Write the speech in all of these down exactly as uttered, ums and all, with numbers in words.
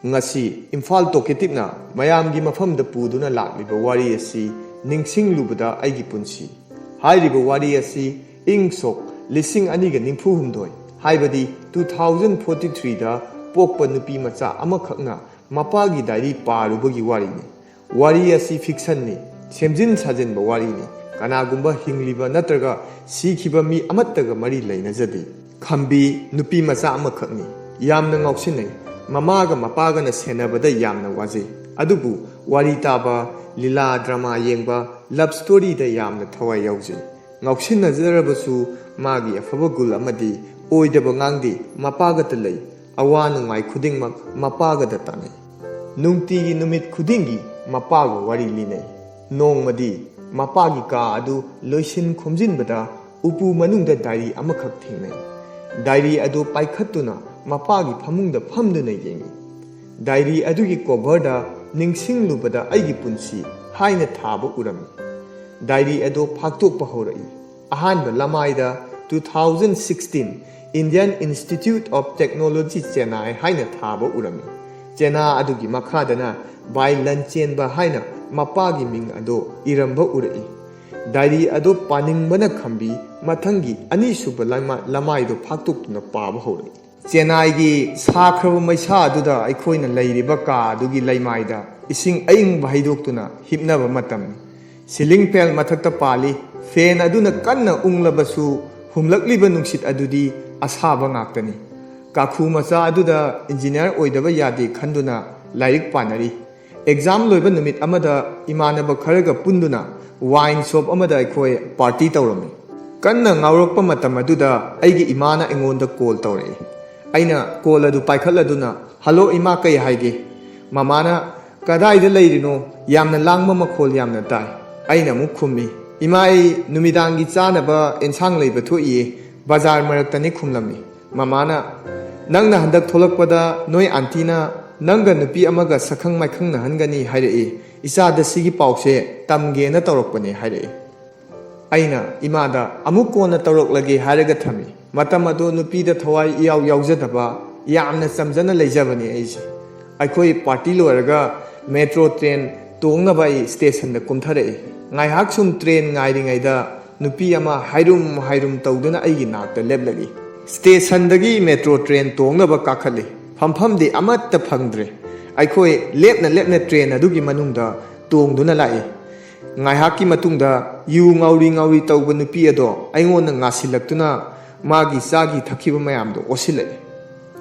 ꯉꯁꯤ ꯏꯝꯐꯥꯜ ꯇꯣꯀꯦꯇꯤꯞꯅ ꯃꯌꯥꯝꯒꯤ ꯃꯐꯝꯗ ꯄꯨꯗꯨꯅ ꯂꯥꯛꯂꯤꯕ ꯋꯥꯔꯤ ꯑꯁꯤ ꯅꯤꯡꯁꯤꯡꯂꯨꯕꯗ ꯑꯩꯒꯤ ꯄꯨꯟꯁꯤ꯫ ꯍꯥꯏꯔꯤꯕ ꯋꯥꯔꯤ ꯑꯁꯤ ꯏꯪ ꯁꯣꯛ ꯂꯤꯁꯤꯡ ꯑꯅꯤꯒ ꯅꯤꯐꯨ ꯍꯨꯝꯗꯣꯏ, ꯍꯥꯏꯕꯗꯤ two thousand forty threeꯗ ꯄꯣꯛꯄ ꯅꯨꯄꯤ ꯃꯆꯥ ꯑꯃꯈꯛꯅ ꯃꯄꯥꯒꯤ ꯗꯥꯏꯔꯤ ꯄꯥꯔꯨꯕꯒꯤ ꯋꯥꯔꯤꯅꯤ꯫ ꯋꯥꯔꯤ ꯑꯁꯤ ꯐꯤꯛꯁꯟꯅꯤ, ꯁꯦꯝꯖꯤꯟ ꯁꯥꯖꯤꯟꯕ ꯋꯥꯔꯤꯅꯤ꯫ ꯀꯅꯥꯒꯨꯝꯕ ꯍꯤꯡꯂꯤꯕ ꯅꯠꯇ꯭ꯔꯒ ꯁꯤꯈꯤꯕ ꯃꯤ ꯑꯃꯠꯇꯒ ꯃꯔꯤ ꯂꯩꯅꯖꯗꯦ꯫ ꯈꯝꯕꯤ ꯅꯨꯄꯤ ꯃꯆꯥ ꯑꯃꯈꯛꯅꯤ꯫ ꯌꯥꯝꯅ ꯉꯥꯎꯁꯤꯟꯅꯩ꯫ ꯃꯃꯥꯒ ꯃꯄꯥꯒꯅ ꯁꯦꯟꯅꯕꯗ ꯌꯥꯝꯅ ꯋꯥꯖꯩ꯫ ꯑꯗꯨꯕꯨ ꯋꯥꯔꯤ ꯇꯥꯕ, ꯂꯤꯂꯥ ꯗ꯭ꯔꯃꯥ ꯌꯦꯡꯕ, ꯂꯚ ꯁ꯭ꯇꯣꯔꯤꯗ ꯌꯥꯝꯅ ꯊꯋꯥꯏ ꯌꯥꯎꯖꯩ꯫ ꯉꯥꯎꯁꯤꯟꯅꯖꯔꯕꯁꯨ ꯃꯥꯒꯤ ꯑꯐꯕ ꯒꯨꯜ ꯑꯃꯗꯤ ꯑꯣꯏꯗꯕ ꯉꯥꯡꯗꯦ, ꯃꯄꯥꯒꯇ ꯂꯩ꯫ ꯑꯋꯥ ꯅꯨꯡꯉꯥꯏ ꯈꯨꯗꯤꯡꯃꯛ ꯃꯄꯥꯒꯗ ꯇꯥꯟꯅꯩ꯫ ꯅꯨꯡꯇꯤꯒꯤ ꯅꯨꯃꯤꯠ ꯈꯨꯗꯤꯡꯒꯤ ꯃꯄꯥꯒ ꯋꯥꯔꯤ ꯂꯤꯅꯩ꯫ ꯅꯣꯡꯃꯗꯤ ꯃꯄꯥꯒꯤ ꯀꯥ ꯑꯗꯨ ꯂꯣꯏꯁꯤꯟ ꯈꯣꯝꯖꯤꯟꯕꯗ ꯎꯄꯨ ꯃꯅꯨꯡꯗ ꯗꯥꯏꯔꯤ ꯑꯃꯈꯛ ꯊꯦꯡꯅꯩ꯫ ꯗꯥꯏꯔꯤ ꯑꯗꯨ ꯄꯥꯏꯈꯠꯇꯨꯅ ꯃꯄꯥꯒꯤ ꯐꯃꯨꯡꯗ ꯐꯝꯗꯨꯅ ꯌꯦꯡꯏ꯫ ꯗꯥꯏꯔꯤ ꯑꯗꯨꯒꯤ ꯀꯣꯚꯔꯗ "ꯅꯤꯡꯁꯤꯡꯂꯨꯕꯗ ꯑꯩꯒꯤ ꯄꯨꯟꯁꯤ" ꯍꯥꯏꯅ ꯊꯥꯕ ꯎꯔꯝꯃꯤ꯫ ꯗꯥꯏꯔꯤ ꯑꯗꯨ ꯐꯥꯛꯇꯣꯛꯄ ꯍꯧꯔꯛꯏ꯫ ꯑꯍꯥꯟꯕ ꯂꯃꯥꯏꯗ "Two thousand sixteen Indian Institute of Technology Chennai" ꯍꯥꯏꯅ ꯊꯥꯕ ꯎꯔꯝꯃꯤ꯫ ꯆꯦꯅꯥ ꯑꯗꯨꯒꯤ ꯃꯈꯥꯗꯅ "By Lanchenzba" ꯍꯥꯏꯅ ꯃꯄꯥꯒꯤ ꯃꯤꯡ ꯑꯗꯨ ꯏꯔꯝꯕ ꯎꯔꯛꯏ꯫ ꯗꯥꯏꯔꯤ ꯑꯗꯨ ꯄꯥꯅꯤꯡꯕꯅ ꯈꯝꯕꯤ ꯃꯊꯪꯒꯤ ꯑꯅꯤꯁꯨꯕ ꯂꯃꯥ-, ꯂꯃꯥꯏꯗꯨ ꯐꯥꯛꯇꯣꯛꯇꯨꯅ ꯄꯥꯕ ꯍꯧꯔꯛꯏ꯫ ꯆꯦꯟꯅꯥꯏꯒꯤ ꯁꯥꯈ꯭ꯔꯕ ꯃꯩꯁꯥ ꯑꯗꯨꯗ ꯑꯩꯈꯣꯏꯅ ꯂꯩꯔꯤꯕ ꯀꯥ ꯑꯗꯨꯒꯤ ꯂꯩꯃꯥꯏꯗ ꯏꯁꯤꯡ ꯑꯏꯪꯕ ꯍꯩꯗꯣꯛꯇꯨꯅ ꯍꯤꯞꯅꯕ ꯃꯇꯝꯅꯤ꯫ ꯁꯤꯂꯤꯡ ꯐꯦꯟ ꯃꯊꯛꯇ ꯄꯥꯜꯂꯤ꯫ ꯐꯦꯟ ꯑꯗꯨꯅ ꯀꯟꯅ ꯎꯪꯂꯕꯁꯨ ꯍꯨꯝꯂꯛꯂꯤꯕ ꯅꯨꯡꯁꯤꯠ ꯑꯗꯨꯗꯤ ꯑꯁꯥꯕ ꯉꯥꯛꯇꯅꯤ꯫ ꯀꯥꯈꯨ ꯃꯆꯥ ꯑꯗꯨꯗ ꯏꯟꯖꯤꯅꯤꯌꯥꯔ ꯑꯣꯏꯗꯕ ꯌꯥꯗꯦ ꯈꯟꯗꯨꯅ ꯂꯥꯏꯔꯤꯛ ꯄꯥꯅꯔꯤ꯫ ꯑꯦꯛꯖꯥꯝ ꯂꯣꯏꯕ ꯅꯨꯃꯤꯠ ꯑꯃꯗ ꯏꯃꯥꯟꯅꯕ ꯈꯔꯒ ꯄꯨꯟꯗꯨꯅ ꯋꯥꯏꯟ ꯁꯣꯞ ꯑꯃꯗ ꯑꯩꯈꯣꯏ ꯄꯥꯔꯇꯤ ꯇꯧꯔꯝꯃꯤ꯫ ꯀꯟꯅ ꯉꯥꯎꯔꯛꯄ ꯃꯇꯝ ꯑꯗꯨꯗ ꯑꯩꯒꯤ ꯏꯃꯥꯅ ꯑꯩꯉꯣꯟꯗ ꯀꯣꯜ ꯇꯧꯔꯛꯏ꯫ ꯑꯩꯅ ꯀꯣꯜ ꯑꯗꯨ ꯄꯥꯏꯈꯠꯂꯗꯨꯅ, "ꯍꯜꯂꯣ ꯏꯃꯥ, ꯀꯩ ꯍꯥꯏꯒꯦ?" ꯃꯃꯥꯅ, "ꯀꯗꯥꯏꯗ ꯂꯩꯔꯤꯅꯣ? ꯌꯥꯝꯅ ꯂꯥꯡꯕ ꯃꯈꯣꯜ ꯌꯥꯝꯅ ꯇꯥꯏ"꯫ ꯑꯩꯅ ꯑꯃꯨꯛ ꯈꯨꯝꯃꯤ, "ꯏꯃꯥ, ꯑꯩ ꯅꯨꯃꯤꯗꯥꯡꯒꯤ ꯆꯥꯅꯕ ꯑꯦꯟꯁꯥꯡ ꯂꯩꯕ ꯊꯣꯛꯏꯌꯦ, ꯕꯖꯥꯔ ꯃꯔꯛꯇꯅꯤ" ꯈꯨꯝꯂꯝꯃꯤ꯫ ꯃꯃꯥꯅ, "ꯅꯪꯅ ꯍꯟꯗꯛ ꯊꯣꯛꯂꯛꯄꯗ ꯅꯣꯏ ꯑꯟꯇꯤꯅ ꯅꯪꯒ ꯅꯨꯄꯤ ꯑꯃꯒ ꯁꯛꯈꯪ ꯃꯥꯏꯈꯪꯅꯍꯟꯒꯅꯤ ꯍꯥꯏꯔꯛꯏ, ꯏꯆꯥꯗ ꯁꯤꯒꯤ ꯄꯥꯎꯁꯦ ꯇꯝꯒꯦꯅ ꯇꯧꯔꯛꯄꯅꯦ" ꯍꯥꯏꯔꯛꯏ꯫ ꯑꯩꯅ ꯏꯃꯥꯗ "ꯑꯃꯨꯛ ꯀꯣꯟꯅ ꯇꯧꯔꯛꯂꯒꯦ" ꯍꯥꯏꯔꯒ ꯊꯝꯃꯤ꯫ ꯃꯇꯝ ꯑꯗꯨ ꯅꯨꯄꯤꯗ ꯊꯋꯥꯏ ꯏꯌꯥꯎ ꯌꯥꯎꯖꯗꯕ, ꯌꯥꯝꯅ ꯆꯝꯖꯅ ꯂꯩꯖꯕꯅꯤ ꯑꯩꯁꯦ꯫ ꯑꯩꯈꯣꯏ ꯄꯥꯔꯇꯤ ꯂꯣꯏꯔꯒ ꯃꯦꯇ꯭ꯔꯣ ꯇ꯭ꯔꯦꯟ ꯇꯣꯡꯅꯕ ꯑꯩ ꯁ꯭ꯇꯦꯁꯟꯗ ꯀꯨꯝꯊꯔꯛꯏ꯫ ꯉꯥꯏꯍꯥꯛ ꯁꯨꯝ ꯇ꯭ꯔꯦꯟ ꯉꯥꯏꯔꯤꯉꯩꯗ ꯅꯨꯄꯤ ꯑꯃ ꯍꯥꯏꯔꯨꯝ ꯍꯥꯏꯔꯨꯝ ꯇꯧꯗꯨꯅ ꯑꯩꯒꯤ ꯅꯥꯛꯇ ꯂꯦꯞꯂꯛꯏ꯫ ꯁ꯭ꯇꯦꯁꯟꯗꯒꯤ ꯃꯦꯇ꯭ꯔꯣ ꯇ꯭ꯔꯦꯟ ꯇꯣꯡꯅꯕ ꯀꯥꯈꯠꯂꯤ꯫ ꯐꯝꯐꯝꯗꯤ ꯑꯃꯠꯇ ꯐꯪꯗ꯭ꯔꯦ꯫ ꯑꯩꯈꯣꯏ ꯂꯦꯞꯅ ꯂꯦꯞꯅ ꯇ꯭ꯔꯦꯟ ꯑꯗꯨꯒꯤ ꯃꯅꯨꯡꯗ ꯇꯣꯡꯗꯨꯅ ꯂꯥꯛꯏ꯫ ꯉꯥꯏꯍꯥꯛꯀꯤ ꯃꯇꯨꯡꯗ ꯌꯨ ꯉꯥꯎꯔꯤ ꯉꯥꯎꯔꯤ ꯇꯧꯕ ꯅꯨꯄꯤ ꯑꯗꯣ ꯑꯩꯉꯣꯟꯗ ꯉꯥꯁꯤꯜꯂꯛꯇꯨꯅ ꯃꯥꯒꯤ ꯆꯥꯈꯤ ꯊꯛꯈꯤꯕ ꯃꯌꯥꯝꯗꯣ ꯑꯣꯠꯁꯤꯜꯂꯛꯏ꯫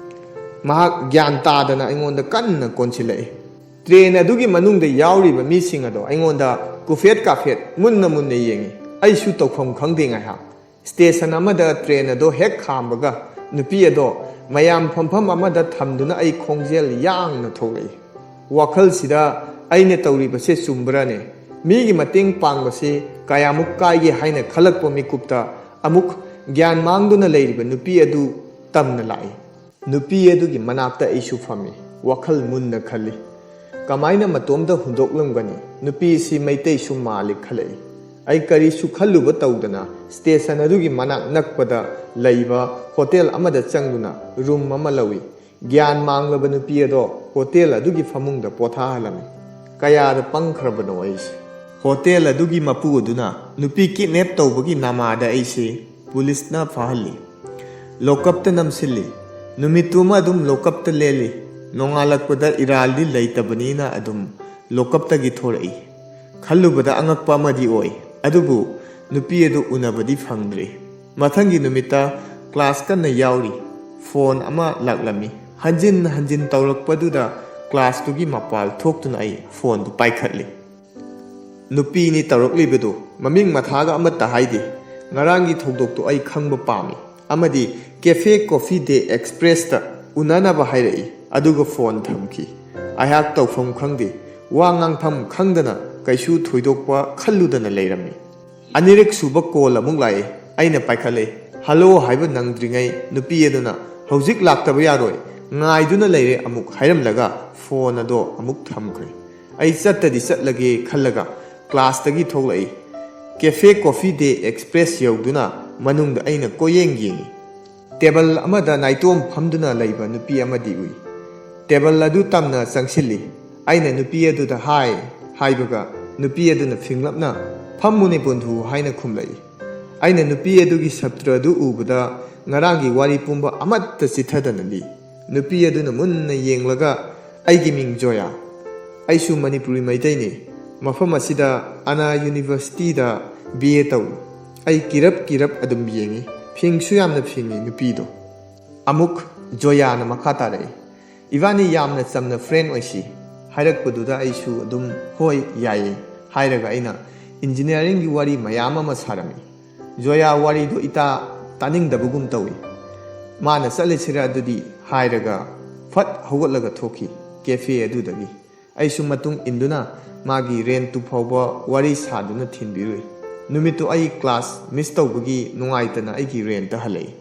ꯃꯍꯥꯛ ꯒ꯭ꯌꯥꯟ ꯇꯥꯗꯅ ꯑꯩꯉꯣꯟꯗ ꯀꯟꯅ ꯀꯣꯟꯁꯤꯜꯂꯛꯏ꯫ ꯇ꯭ꯔꯦꯟ ꯑꯗꯨꯒꯤ ꯃꯅꯨꯡꯗ ꯌꯥꯎꯔꯤꯕ ꯃꯤꯁꯤꯡ ꯑꯗꯣ ꯑꯩꯉꯣꯟꯗ ꯀꯨꯐꯦꯠ ꯀꯥꯐꯦꯠ, ꯃꯨꯟꯅ ꯃꯨꯟꯅ ꯌꯦꯡꯏ꯫ ꯑꯩꯁꯨ ꯇꯧꯐꯝ ꯈꯪꯗꯦ ꯉꯥꯏꯍꯥꯛ꯫ ꯁ꯭ꯇꯦꯁꯟ ꯑꯃꯗ ꯇ꯭ꯔꯦꯟ ꯑꯗꯣ ꯍꯦꯛ ꯈꯥꯝꯕꯒ ꯅꯨꯄꯤ ꯑꯗꯣ ꯃꯌꯥꯝ ꯐꯝꯐꯝ ꯑꯃꯗ ꯊꯝꯗꯨꯅ ꯑꯩ ꯈꯣꯡꯖꯦꯜ ꯌꯥꯡꯅ ꯊꯣꯛꯂꯛꯏ꯫ ꯋꯥꯈꯜꯁꯤꯗ ꯑꯩꯅ ꯇꯧꯔꯤꯕꯁꯦ ꯆꯨꯝꯕ꯭ꯔꯥꯅꯦ? ꯃꯤꯒꯤ ꯃꯇꯦꯡ ꯄꯥꯡꯕꯁꯤ ꯀꯌꯥꯃꯨꯛ ꯀꯥꯏꯒꯦ ꯍꯥꯏꯅ ꯈꯜꯂꯛꯄ ꯃꯤꯀꯨꯞꯇ ꯑꯃꯨꯛ ꯒ꯭ꯌꯥꯟ ꯃꯥꯡꯗꯨꯅ ꯂꯩꯔꯤꯕ ꯅꯨꯄꯤ ꯑꯗꯨ ꯇꯝꯅ ꯂꯥꯛꯏ꯫ ꯅꯨꯄꯤ ꯑꯗꯨꯒꯤ ꯃꯅꯥꯛꯇ ꯑꯩꯁꯨ ꯐꯝꯃꯤ꯫ ꯋꯥꯈꯜ ꯃꯨꯟꯅ ꯈꯜꯂꯤ꯫ ꯀꯃꯥꯏꯅ ꯃꯇꯣꯝꯇ ꯍꯨꯟꯗꯣꯛꯂꯝꯒꯅꯤ? ꯅꯨꯄꯤꯁꯤ ꯃꯩꯇꯩꯁꯨ ꯃꯥꯜꯂꯤ ꯈꯜꯂꯛꯏ꯫ ꯑꯩ ꯀꯔꯤꯁꯨ ꯈꯜꯂꯨꯕ ꯇꯧꯗꯅ ꯁ꯭ꯇꯦꯁꯟ ꯑꯗꯨꯒꯤ ꯃꯅꯥꯛ ꯅꯛꯄꯗ ꯂꯩꯕ ꯍꯣꯇꯦꯜ ꯑꯃꯗ ꯆꯪꯗꯨꯅ ꯔꯨꯝ ꯑꯃ ꯂꯧꯏ꯫ ꯒ꯭ꯌꯥꯟ ꯃꯥꯡꯂꯕ ꯅꯨꯄꯤ ꯑꯗꯣ ꯍꯣꯇꯦꯜ ꯑꯗꯨꯒꯤ ꯐꯃꯨꯡꯗ ꯄꯣꯊꯥꯍꯜꯂꯝꯃꯤ꯫ ꯀꯌꯥꯗ ꯄꯪꯈ꯭ꯔꯕꯅꯣ ꯑꯩꯁꯦ! ꯍꯣꯇꯦꯜ ꯑꯗꯨꯒꯤ ꯃꯄꯨ ꯑꯗꯨꯅ ꯅꯨꯄꯤ ꯀꯤꯗꯅꯦꯞ ꯇꯧꯕꯒꯤ ꯅꯃꯥꯗ ꯑꯩꯁꯦ ꯄꯨꯂꯤꯁꯅ ꯐꯥꯍꯜꯂꯤ꯫ ꯂꯣꯀꯞꯇ ꯅꯝꯁꯤꯜꯂꯤ꯫ ꯅꯨꯃꯤꯠꯇꯨꯃ ꯑꯗꯨꯝ ꯂꯣꯀꯞꯇ ꯂꯦꯜꯂꯤ꯫ ꯅꯣꯡꯉꯥꯜꯂꯛꯄꯗ ꯏꯔꯥꯜꯗꯤ ꯂꯩꯇꯕꯅꯤꯅ ꯑꯗꯨꯝ ꯂꯣꯀꯞꯇꯒꯤ ꯊꯣꯔꯛꯏ꯫ ꯈꯜꯂꯨꯕꯗ ꯑꯉꯛꯄ ꯑꯃꯗꯤ ꯑꯣꯏ, ꯑꯗꯨꯕꯨ ꯅꯨꯄꯤ ꯑꯗꯨ ꯎꯅꯕꯗꯤ ꯐꯪꯗ꯭ꯔꯤ꯫ ꯃꯊꯪꯒꯤ ꯅꯨꯃꯤꯠꯇ ꯀ꯭ꯂꯥꯁ ꯀꯟꯅ ꯌꯥꯎꯔꯤ꯫ ꯐꯣꯟ ꯑꯃ ꯂꯥꯛꯂꯝꯃꯤ꯫ ꯍꯟꯖꯤꯟ ꯍꯟꯖꯤꯟ ꯇꯧꯔꯛꯄꯗꯨꯗ ꯀ꯭ꯂꯥꯁꯇꯨꯒꯤ ꯃꯄꯥꯜ ꯊꯣꯛꯇꯨꯅ ꯑꯩ ꯐꯣꯟꯗꯨ ꯄꯥꯏꯈꯠꯂꯤ꯫ ꯅꯨꯄꯤꯅꯤ ꯇꯧꯔꯛꯂꯤꯕꯗꯨ꯫ ꯃꯃꯤꯡ ꯃꯊꯥꯒ ꯑꯃꯠꯇ ꯍꯥꯏꯗꯦ꯫ ꯉꯔꯥꯡꯒꯤ ꯊꯧꯗꯣꯛꯇꯨ ꯑꯩ ꯈꯪꯕ ꯄꯥꯝꯃꯤ꯫ ꯑꯃꯗꯤ Cafe Coffee Day Expressꯇ ꯎꯅꯅꯕ ꯍꯥꯏꯔꯛꯏ, ꯑꯗꯨꯒ ꯐꯣꯟ ꯊꯝꯈꯤ꯫ ꯑꯩꯍꯥꯛ ꯇꯧꯐꯝ ꯈꯪꯗꯦ꯫ ꯋꯥ ꯉꯥꯡꯐꯝ ꯈꯪꯗꯅ ꯀꯩꯁꯨ ꯊꯣꯏꯗꯣꯛꯄ ꯈꯜꯂꯨꯗꯅ ꯂꯩꯔꯝꯃꯤ꯫ ꯑꯅꯤꯔꯛ ꯁꯨꯕ ꯀꯣꯜ ꯑꯃꯨꯛ ꯂꯥꯛꯏ꯫ ꯑꯩꯅ ꯄꯥꯏꯈꯠꯂꯦ꯫ "ꯍꯜꯂꯣ" ꯍꯥꯏꯕ ꯅꯪꯗ꯭ꯔꯤꯉꯩ ꯅꯨꯄꯤ ꯑꯗꯨꯅ "ꯍꯧꯖꯤꯛ ꯂꯥꯛꯇꯕ ꯌꯥꯔꯣꯏ, ꯉꯥꯏꯗꯨꯅ ꯂꯩꯔꯦ" ꯑꯃꯨꯛ ꯍꯥꯏꯔꯝꯂꯒ ꯐꯣꯟ ꯑꯗꯣ ꯑꯃꯨꯛ ꯊꯝꯈ꯭ꯔꯦ꯫ ꯑꯩ ꯆꯠꯇꯗꯤ ꯆꯠꯂꯒꯦ ꯈꯜꯂꯒ ꯀ꯭ꯂꯥꯁꯇꯒꯤ ꯊꯣꯛꯂꯛꯏ꯫ Cafe Coffee Day Express ꯌꯧꯗꯨꯅ ꯃꯅꯨꯡꯗ ꯑꯩꯅ ꯀꯣꯏꯌꯦꯡ ꯌꯦꯡꯉꯤ꯫ ꯇꯦꯕꯜ ꯑꯃꯗ ꯅꯥꯏꯇꯣꯝ ꯐꯝꯗꯨꯅ ꯂꯩꯕ ꯅꯨꯄꯤ ꯑꯃꯗꯤ ꯎꯏ꯫ ꯇꯦꯕꯜ ꯑꯗꯨ ꯇꯝꯅ ꯆꯪꯁꯤꯜꯂꯤ꯫ ꯑꯩꯅ ꯅꯨꯄꯤ ꯑꯗꯨꯗ "ꯍꯥꯏ" ꯍꯥꯏꯕꯒ, ꯅꯨꯄꯤ ꯑꯗꯨꯅ ꯐꯤꯡꯂꯞꯅ "ꯐꯝꯃꯨꯅꯦ ꯕꯣꯟꯙꯨ" ꯍꯥꯏꯅ ꯈꯨꯝꯂꯛꯏ꯫ ꯑꯩꯅ ꯅꯨꯄꯤ ꯑꯗꯨꯒꯤ ꯁꯞꯇ꯭ꯔ ꯑꯗꯨ ꯎꯕꯗ ꯉꯔꯥꯡꯒꯤ ꯋꯥꯔꯤ ꯄꯨꯝꯕ ꯑꯃꯠꯇ ꯆꯤꯊꯗꯅ ꯂꯤ꯫ ꯅꯨꯄꯤ ꯑꯗꯨꯅ ꯃꯨꯟꯅ ꯌꯦꯡꯂꯒ, "ꯑꯩꯒꯤ ꯃꯤꯡ ꯖꯣꯌꯥ꯫ ꯑꯩꯁꯨ ꯃꯅꯤꯄꯨꯔꯤ ꯃꯩꯇꯩꯅꯤ꯫ ꯃꯐꯝ ꯑꯁꯤꯗ ꯑꯅꯥ ꯌꯨꯅꯤꯚꯔꯁꯤꯇꯤꯗ ꯕꯤ ꯑꯦ ꯇꯧꯏ꯫ ꯑꯩ ꯀꯤꯔꯞ ꯀꯤꯔꯞ ꯑꯗꯨꯝ ꯌꯦꯡꯏ꯫ ꯐꯤꯡꯁꯨ ꯌꯥꯝꯅ ꯐꯤꯡꯏ ꯅꯨꯄꯤꯗꯣ꯫" ꯑꯃꯨꯛ ꯖꯣꯌꯥꯅ ꯃꯈꯥ ꯇꯥꯔꯛꯏ, "ꯏꯕꯥꯅꯤ ꯌꯥꯝꯅ ꯆꯝꯅ ꯐ꯭ꯔꯦꯟ ꯑꯣꯏꯁꯤ" ꯍꯥꯏꯔꯛꯄꯗꯨꯗ ꯑꯩꯁꯨ ꯑꯗꯨꯝ "ꯍꯣꯏ, ꯌꯥꯏꯌꯦ" ꯍꯥꯏꯔꯒ ꯑꯩꯅ ꯏꯟꯖꯤꯅꯤꯌꯥꯔꯤꯡꯒꯤ ꯋꯥꯔꯤ ꯃꯌꯥꯝ ꯑꯃ ꯁꯥꯔꯝꯃꯤ꯫ "ꯖꯣꯌꯥ, ꯋꯥꯔꯤꯗꯣ ꯏꯇꯥ ꯇꯥꯅꯤꯡꯗꯕꯒꯨꯝ ꯇꯧꯏ꯫ ꯃꯥꯅ ꯆꯠꯂꯁꯤꯔ ꯑꯗꯨꯗꯤ" ꯍꯥꯏꯔꯒ ꯐꯠ ꯍꯧꯒꯠꯂꯒ ꯊꯣꯛꯈꯤ ꯀꯦꯐꯦ ꯑꯗꯨꯗꯒꯤ꯫ ꯑꯩꯁꯨ ꯃꯇꯨꯡ ꯏꯟꯗꯨꯅ ꯃꯥꯒꯤ ꯔꯦꯟꯇꯨ ꯐꯥꯎꯕ ꯋꯥꯔꯤ ꯁꯥꯗꯨꯅ ꯊꯤꯟꯕꯤꯔꯨꯏ꯫ ꯅꯨꯃꯤꯠꯇꯨ ꯑꯩ ꯀ꯭ꯂꯥꯁ ꯃꯤꯁ ꯇꯧꯕꯒꯤ ꯅꯨꯡꯉꯥꯏꯇꯅ ꯑꯩꯒꯤ ꯔꯦꯟꯇ ꯍꯜꯂꯛꯏ꯫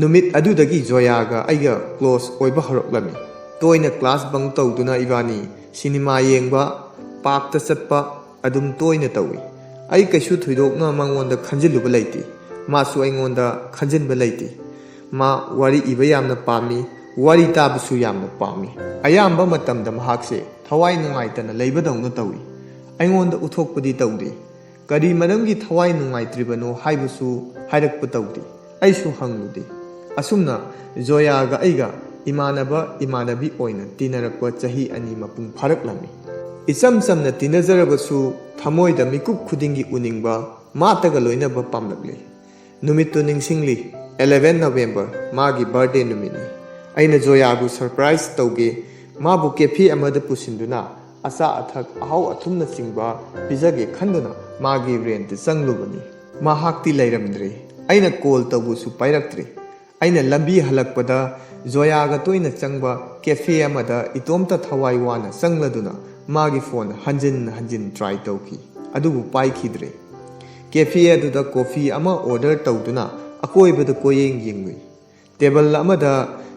ꯅꯨꯃꯤꯠ ꯑꯗꯨꯗꯒꯤ ꯖꯣꯌꯥꯒ ꯑꯩꯒ ꯀ꯭ꯂꯣꯁ ꯑꯣꯏꯕ ꯍꯧꯔꯛꯂꯝꯃꯤ꯫ ꯇꯣꯏꯅ ꯀ꯭ꯂꯥꯁ ꯕꯪ ꯇꯧꯗꯨꯅ ꯏꯕꯥꯅꯤ ꯁꯤꯅꯦꯃꯥ ꯌꯦꯡꯕ, ꯄꯥꯔꯛꯇ ꯆꯠꯄ ꯑꯗꯨꯝ ꯇꯣꯏꯅ ꯇꯧꯏ꯫ ꯑꯩ ꯀꯩꯁꯨ ꯊꯣꯏꯗꯣꯛꯅ ꯃꯉꯣꯟꯗ ꯈꯟꯖꯤꯜꯂꯨꯕ ꯂꯩꯇꯦ꯫ ꯃꯥꯁꯨ ꯑꯩꯉꯣꯟꯗ ꯈꯟꯖꯤꯟꯕ ꯂꯩꯇꯦ꯫ ꯃꯥ ꯋꯥꯔꯤ ꯏꯕ ꯌꯥꯝꯅ ꯄꯥꯝꯃꯤ, ꯋꯥꯔꯤ ꯇꯥꯕꯁꯨ ꯌꯥꯝꯅ ꯄꯥꯝꯃꯤ꯫ ꯑꯌꯥꯝꯕ ꯃꯇꯝꯗ ꯃꯍꯥꯛꯁꯦ ꯊꯋꯥꯏ ꯅꯨꯡꯉꯥꯏꯇꯅ ꯂꯩꯕꯗꯧꯅ ꯇꯧꯏ꯫ ꯑꯩꯉꯣꯟꯗ ꯎꯠꯊꯣꯛꯄꯗꯤ ꯇꯧꯗꯦ꯫ ꯀꯔꯤ ꯃꯔꯝꯒꯤ ꯊꯋꯥꯏ ꯅꯨꯡꯉꯥꯏꯇ꯭ꯔꯤꯕꯅꯣ ꯍꯥꯏꯕꯁꯨ ꯍꯥꯏꯔꯛꯄ ꯇꯧꯗꯦ꯫ ꯑꯩꯁꯨ ꯍꯪꯂꯨꯗꯦ꯫ ꯑꯁꯨꯝꯅ ꯖꯣꯌꯥꯒ ꯑꯩꯒ ꯏꯃꯥꯟꯅꯕ ꯏꯃꯥꯟꯅꯕꯤ ꯑꯣꯏꯅ ꯇꯤꯟꯅꯔꯛꯄ ꯆꯍꯤ ꯑꯅꯤ ꯃꯄꯨꯡ ꯐꯥꯔꯛꯂꯝꯃꯤ꯫ ꯏꯆꯝ ꯆꯝꯅ ꯇꯤꯟꯅꯖꯔꯕꯁꯨ ꯊꯃꯣꯏꯗ ꯃꯤꯀꯨꯞ ꯈꯨꯗꯤꯡꯒꯤ ꯎꯅꯤꯡꯕ, ꯃꯥꯇꯒ ꯂꯣꯏꯅꯕ ꯄꯥꯝꯂꯛꯂꯤ꯫ ꯅꯨꯃꯤꯠꯇꯨ ꯅꯤꯡꯁꯤꯡꯂꯤ, ꯑꯦꯂꯦꯚꯦꯟ ꯅꯣꯚꯦꯝꯕꯔ, ꯃꯥꯒꯤ ꯕꯥꯔꯗꯦ ꯅꯨꯃꯤꯠꯅꯤ꯫ ꯑꯩꯅ ꯖꯣꯌꯥꯕꯨ ꯁꯔꯄ꯭ꯔꯥꯏꯖ ꯇꯧꯒꯦ, ꯃꯥꯕꯨ ꯀꯦꯐꯦ ꯑꯃꯗ ꯄꯨꯁꯤꯟꯗꯨꯅ ꯑꯆꯥ ꯑꯊꯛ, ꯑꯍꯥꯎ ꯑꯊꯨꯝꯅꯆꯤꯡꯕ ꯄꯤꯖꯒꯦ ꯈꯟꯗꯨꯅ ꯃꯥꯒꯤ ꯔꯦꯟꯇ ꯆꯪꯂꯨꯕꯅꯤ꯫ ꯃꯍꯥꯛꯇꯤ ꯂꯩꯔꯝꯗ꯭ꯔꯦ꯫ ꯑꯩꯅ ꯀꯣꯜ ꯇꯧꯕꯁꯨ ꯄꯥꯏꯔꯛꯇ꯭ꯔꯦ꯫ ꯑꯩꯅ ꯂꯝꯕꯤ ꯍꯜꯂꯛꯄꯗ ꯖꯣꯌꯥꯒ ꯇꯣꯏꯅ ꯆꯪꯕ ꯀꯦꯐꯦ ꯑꯃꯗ ꯏꯇꯣꯝꯇ ꯊꯋꯥꯏ ꯋꯥꯅ ꯆꯪꯂꯗꯨꯅ ꯃꯥꯒꯤ ꯐꯣꯟ ꯍꯟꯖꯤꯟ ꯍꯟꯖꯤꯟ ꯇ꯭ꯔꯥꯏ ꯇꯧꯈꯤ, ꯑꯗꯨꯕꯨ ꯄꯥꯏꯈꯤꯗ꯭ꯔꯦ꯫ ꯀꯦꯐꯦ ꯑꯗꯨꯗ ꯀꯣꯐꯤ ꯑꯃ ꯑꯣꯔꯗꯔ ꯇꯧꯗꯨꯅ ꯑꯀꯣꯏꯕꯗ ꯀꯣꯏꯌꯦꯡ ꯌꯦꯡꯂꯨꯏ꯫ ꯇꯦꯕꯜ ꯑꯃꯗ